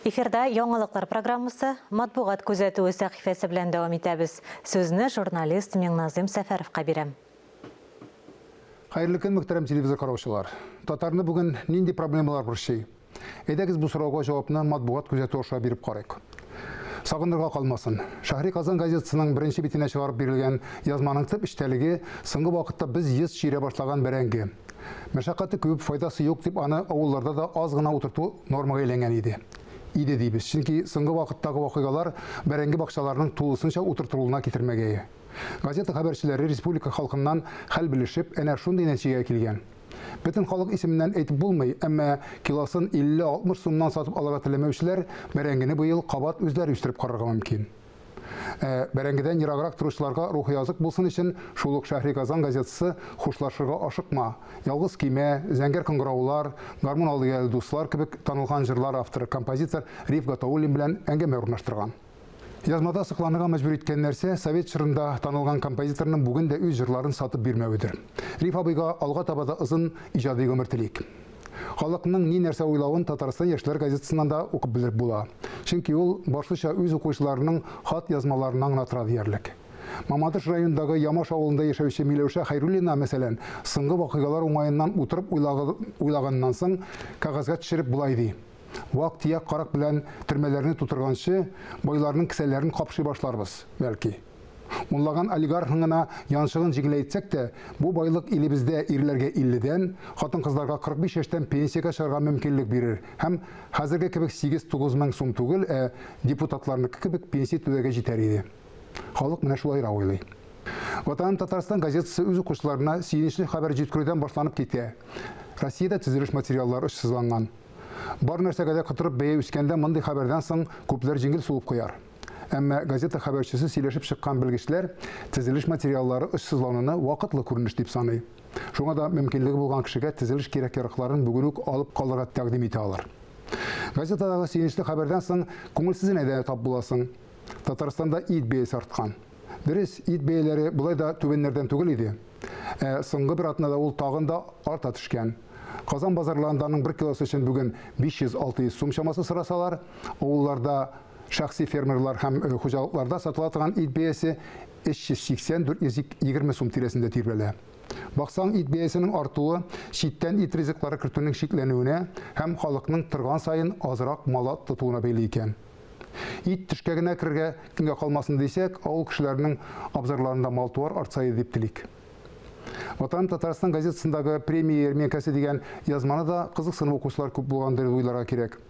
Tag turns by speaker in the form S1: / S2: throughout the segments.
S1: Эфирда яңалыклар программасы Матбугат күзәтүе сәхифәсе белән дәвам итәбез. Сүзне журналист Миңназыйм Сәфәровка бирәм.
S2: Хәерле көн, мөхтәрәм телевизор караучылар. Татарны бүген нинди проблемалар борчый? Әйдәгез бу сорауга җавапны матбугат күзәтү аша биреп карыйк. Сагынырга калмасын. Шәһри Казан газетасының беренче битенә чыгарып бирелгән язманың төп эчтәлеге соңгы вакытта без ез чирә башлаган бәрәңге. Мәшәкате күп, файдасы юк дип аны авылларда да аз гына утырту нормага әйләнгән иде. Иде дибез, чөнки соңгы вакыттагы вакыйгалар бәрәңге бакчаларының тулысынча утыртылуына китермәгәе. Газета хәбәрчеләре республика халкыннан хәл белешеп, әнә шундый нәтиҗәгә килгән. Бөтен халык исеменнән әйтеп булмый, әмма килосын 50-60 сумнан сатып алырга теләмәүчеләр бәрәңгене быел кабат үзләре үстереп карарга мөмкин. Ә бәрәңгедән ераграк торучыларга рухи азык булсын өчен шул ук Шәһри Казан газетасы Хушлашырга ашыкма, Ялгыз көймә, Зәңгәр кыңгыраулар, Гармун алды әле дуслар кебек танылган җырлар авторы, композитор Риф Гатауллин белән әңгәмә урнаштырган. Язмада сокланырга мәҗбүр иткән нәрсә, совет чорында танылган композиторның бүген дә үз җырларын сатып бирмәведер. Риф абыйга алга таба да озын иҗади гомер телик. Халыкның ни нәрсә уйлавын Татарстан яшьләр газетасыннан да укып белеп була. Чөнки ул башлыча үз укучыларының хат язмаларыннан гына тора диярлек. Мамадыш районындагы Ямаш авылында яшәүче Миләүшә Хәйруллина, мәсәлән, соңгы вакыйгалар уңаеннан утырып уйлаганнан соң, кәгазьгә төшереп болай ди. Вак-төяк карак белән төрмәләрне тутырганчы, байларның кесәләрен капшый башларбыз, бәлки. Унлаган олигархның гына янчыгын җиңеләйтсәк тә, бу байлык илебездә ирләргә илледән, хатын-кызларга 45 яшьтән пенсиягә чыгарга мөмкинлек бирер һәм хәзерге кебек сигез-тугыз мең сум түгел, ә депутатларныкы кебек пенсия түләргә җитәр иде. Халык менә шулайрак уйлый. Ватаным Татарстан газетасы үз укучыларына сөенечле хәбәр җиткерүдән башланып китә. Россиядә төзелеш материаллары очсызланган. Бар нәрсәгә дә котырып бәя үскәндә мондый хәбәрдән соң күпләр җиңел сулып куяр. Әмма газета хәбәрчесе сөйләшеп чыккан белгечләр төзелеш материаллары очсызлануны вакытлы күренеш дип саный. Шуңа да мөмкинлеге булган кешегә төзелеш кирәк-яракларын бүген үк алып калырга тәкъдим итә алар. Газетадагы сөенечле хәбәрдән соң күңелсезенә дә тап буласың. Татарстанда ит бәясе арткан. Дөрес, ит бәяләре болай да түбәннәрдән түгел иде. Ә соңгы бер атнада ул тагын да арта төшкән. Казан базарларында аның бер килосы өчен бүген 500-600 сум чамасы сорасалар, авылларда шәхси фермерлар һәм хуҗалыкларда сатыла торган ит бәясе 380-420 сум тирәсендә тирбәлә. Баксаң, ит бәясенең артуы читтән ит ризыклары кертүнең чикләнүенә һәм халыкның торган саен азрак мал тотуына бәйле икән. Ит төшкә генә керергә көнгә калмасын дисәк, авыл кешеләренең абзарларында мал-туар артса иде дип телик. Ватаным Татарстан газетасындагы премия ярминкәсе дигән язманы да кызыксынып укучылар күп булгандыр дип уйларга кирәк.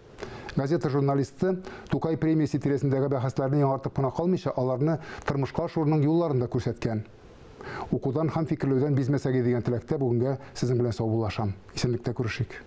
S2: Газета журналисты Тукай премиясе тирәсендәге бәхәсләрне яңартып кына калмыйча, аларны тормышка ашыруның юлларын да күрсәткән. Укудан һәм фикерләүдән бизмәсәк иде дигән теләктә бүгенгә сезнең белән саубуллашам. Исәнлектә күрешик.